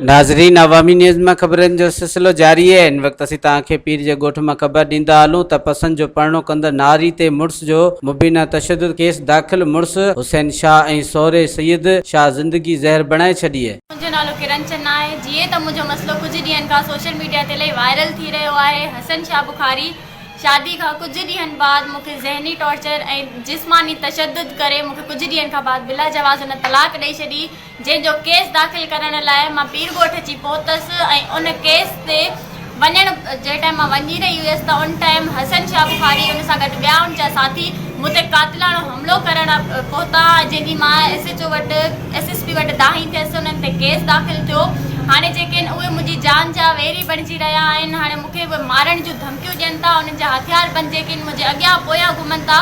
ناظرين عوامي نيوز مان خبرن جو سلسلو جاري آهي هن وقت اسين توهان کي پير جي ڳوٺ مان خبر ڏيندا هلون ته پسند جو پرڻو ڪندڙ ناري تي مڙس جو مبينا تشدد ڪيس داخل مڙس حسين شاهه ۽ سهري سيد شاهه زندگي زهر بڻائي ڇڏي. منهنجو نالو ڪرن چنا آهي جيئن ته منهنجو مسئلو ڪجهه ڏينهن کان سوشل ميڊيا تي الائي وائرل ٿي رهيو آهي حسن شاهه بخاري شادي کان ڪجهه ڏينهن بعد مون کي ذهني ٽارچر ۽ جسماني تشدد ڪري مون کي ڪجهه ڏينهن کان بعد بلا جواز هن طلاق ڏئي ڇڏي جنهن جو ڪيس داخل ڪرڻ لاء مان پير ڳوٺ اچي پهتس ۽ ان ڪيس تي وڃڻ جنهن ٽائيم مان وڃي رهي هيس ته ان ٽائيم حسن شاهه بخاري ان سان گڏ ٻيا ان جا ساٿي مون تي قاتلاڻو حملو ڪرڻ پهتا جنهن جي مان ايس ايڇ او وٽ ايس ايس پي وٽ دانهين ٿيس انهن تي ڪيس داخل ٿيو هاڻي جيڪي آهن اهي منهنجي جان جا ويري بڻجي رهيا آهن هاڻي مون کي اهي مارڻ جون ڌمڪيون ڏين ٿا انهن جا هٿيار بند جيڪي آهن منهنجي اڳيان پويان گهمن ٿا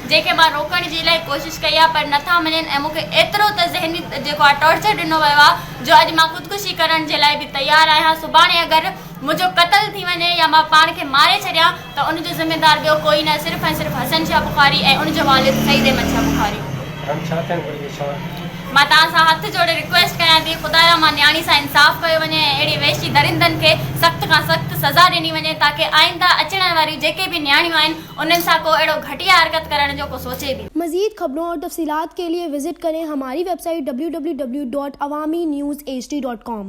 جنهن کي مان روڪڻ جي الاهي ڪوشش ڪئي آهي پر نٿا مڃن ۽ مون کي ايترو ته ذهني جيڪو آهي ٽارچر ڏنو ويو آهي جو اڄ مان خودڪشي ڪرڻ جي لاء به تيار آهيان سڀاڻي اگر منهنجو قتل ٿي وڃي يا مان پاڻ کي ماري ڇڏيان ته ان جو ذميدار ٻيو ڪوئي نه صرف ۽ صرف حسن شاهه بخاري ۽ ان جو والد سعيد احمد شاهه بخاري. هاڻ ڇا ٿيڻ گهرجي ڇا؟ مان توهان سان هٿ جوڙي رڪويسٽ ڪيان ٿي خدارا مان نياڻي سان انصاف ڪيو وڃي ۽ اهڙي وحشي درندن کي سخت کان سخت سزا ڏني وڃي تاڪه آئنده اچڻ واريون جيڪي به نياڻيون آهن انهن سان ڪو اهڙو گهٽيا حرڪت ڪرڻ جو ڪو سوچي به. مزيد خبرون اور تفصيلات ڪي لئي وزٽ ڪرين ھماري web site www.awamiNewsHD.com.